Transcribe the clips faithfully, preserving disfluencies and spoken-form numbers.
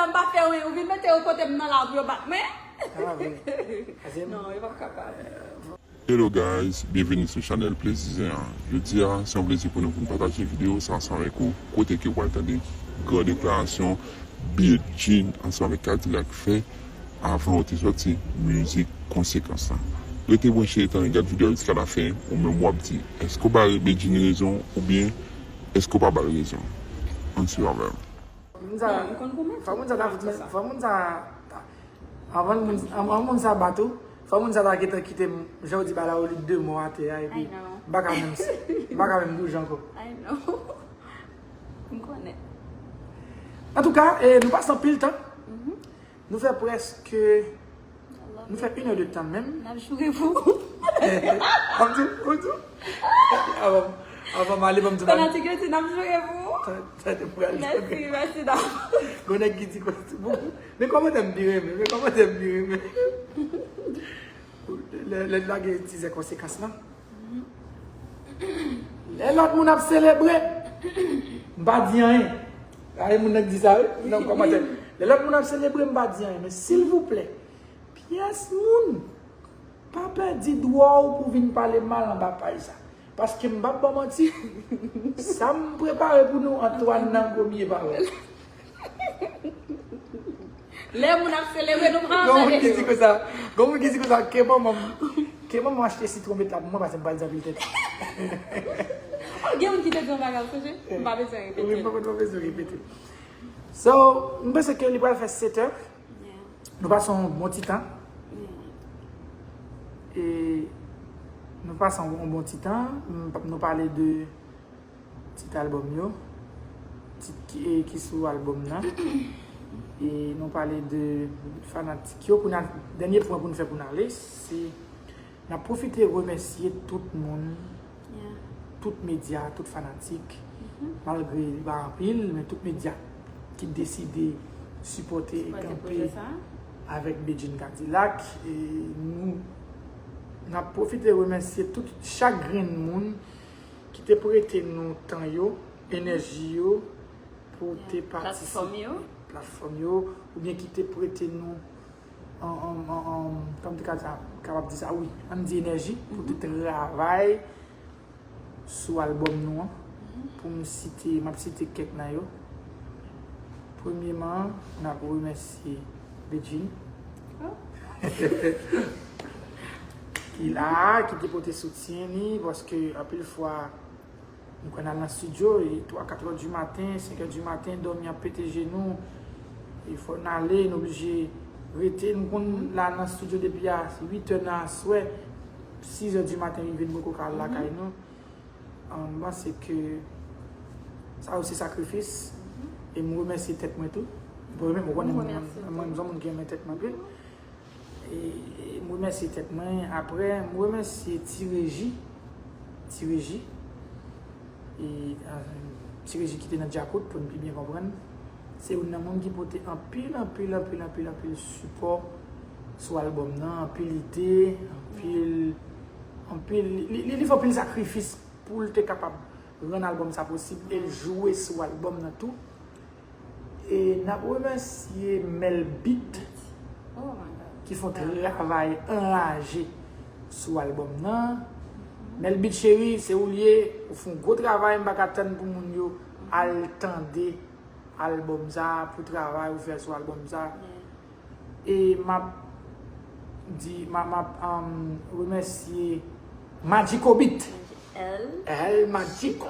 M pa fè anyen, ou vin mete yo kote m nan la pou yo bat mwen. Sa pa vre. Ase m- Non, yo p ap kapab. Hello guys, byenveni sou chanèl Plezi Zen an. Jodi a, se yon plezi pou nou pou n pataje videyo sa ansanm avèk ou, kote ke w pral tande gran deklarasyon Bedjine ansanm avèk K-Dilak fè avan yo te sòti mizik Konsekans lan. Rete branche etan gad videyo a jiska lafen, ou menm w ap di, èske w ba Bedjine rezon oubyen èske w pa ba l rezon? Ann swiv avè m. Moun sa, Non, m konn koumanse fò moun sa ta, konn sa. Fò moun sa ta, avan moun, avan moun sa bat ou, fò moun sa ta gentan kite m, jan w di ba la, au lieu de mò atè a, epi I know. M pa ka menm, m pa ka menm bouje ankò. I know. M konnen. Antouka, e, nou pase anpil tan. Mhm. Nou fè prèske, nou fè inè de tan menm. N ap joure pou ou. Ban m di w, ban m di w. Avan, avan m ale, ban m di w. Fanatik yo di n ap joure pou ou. Tande, tande, m pral joure. Mèsi, mèsi davans. Gon nèg ki di konsa pou ou. Men kòmantè m pi renmen, men kòmantè m pi renmen. Lè, lè n lage tizè Konsekans lan. Lè lòt moun ap selebre, m pa di anyen. Gade moun nan k di sa, wi, nan kòmantè. Lè lòt moun ap selebre, m pa di anyen. Men silvouplè, pyès moun, pa pèdi dwa w pou vin pale mal anba paj sa. Paske m p ap ba w manti, sa m prepare pou nou, Antoine nan premye pawòl. Lè moun ap selebre, nou pran Gon moun ki di konsa, gon moun ki di konsa, ke manman m, ke manman m achte sitwon met la pou mwen, paske m pral di anpil tèt. Oh, gen moun ki te di yon bagay, ou sonje? M pa bezwen repete. Wi, m pa, m pa bezwen repete. So, m panse ke li pral fè sèt è. Yeah. Nou pase yon bon ti tan. Yeah. E nou pase yon bon ti tan. M p ap, nou pale de tit albòm yo, tit ki, e, ki sou albòm nan. E nou pale de fanatik yo. Kounye a, dènye pwen pou n fè pou n ale, se n ap pwofite remèsye tout moun, Yeah. tout medya, tout fanatik, Mhm. malgre li pa anpil, men tout medya ki deside sipòte e Sipòte kanpe pwojè sa. avèk Bedjine K-Dilak. E nou, n ap pwofite remèsye tout, chak grenn moun ki te prete nou tan yo, enèji yo, pou te patisipe. Platfòm yo. Platfòm yo, oubyen ki te prete nou, an, an, an, an, kòman te ka sa, kapab di sa, wi, ann di enèji, pou te travay sou albòm nou an. Pou m site, m ap site kèk nan yo. Premyeman, n ap remèsye Bedjine. Oh. Ki la, ki te pote soutyen li, paske anpil fwa, nou konn al nan estidyo, e twa, kat è di maten, senk è di maten, dòmi ap pete je nou, e fò n ale, n oblije rete, nou konn la nan estidyo depi a uit è nan aswè, sis è di maten rive, nou poko ka al lakay nou. An, m panse ke sa yo se sakrifis, e m remèsye tèt mwen tou. Mwen menm, ou konnen, mwen, mwen, mwen, mwen, mwen, mwen, mwen, mwen, mwen, mwen, mwen, E, e, m remèsye tèt mwen. Apre, m remèsye Ti Reji. Ti Reji. E, a, Ti Reji ki te nan Djakout, pou n pi byen konprann. Se youn nan moun ki pote anpil, anpil, anpil, anpil, anpil sipò sou albòm nan, anpil ide, anpil, anpil, li, li, li fè anpil sakrifis pou l te kapab rann albòm sa posib, e l jwe sou albòm nan tou. E n ap remèsye Melbeat Oh my God. ki fè yon travay anraje sou albòm nan. Melbeat cheri, se ou l ye, ou fè yon gwo travay, m pa ka tann pou moun yo al tande albòm sa, pou travay ou fè sou albòm sa. Yeah. E m ap di, m ap, m ap, um, remèsye Magico Beat. El El Magico.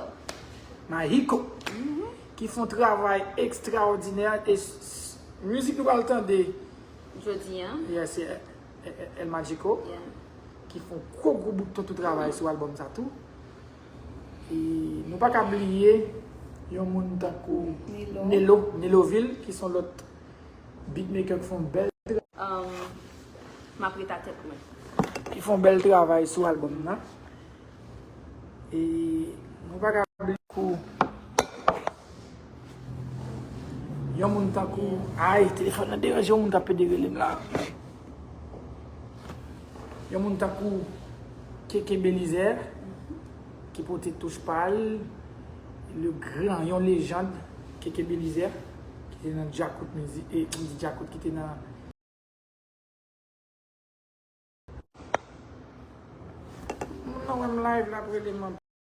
Magico. Mhm. Ki fè yon travay ekstraòdinè. E s-, s-, mizik nou pral tande Jodi a. Yeah, se El, El, El Magico. Yeah. Ki fè yon gwo, gwo bout tan tou travay sou albòm sa tou. E nou pa ka bliye yon moun tankou Nelo. Nelo, Nelo Vil, ki se yon lòt beatmaker ki fè yon bèl tra- Um, m ap ret a tèt mwen. Ki fè yon bèl travay sou albòm nan. E nou pa ka bliye kou yon moun tankou, ay, telefòn nan deranje yon moun k ap pede rele m la. Yon moun tankou Keke Belizaire, ki pote touch pa l, le gran, yon lejand, Keke Belizaire, ki te nan Djakout mizik, e m di Djakout ki te nan. Moun nan wè m live la, ap rele m.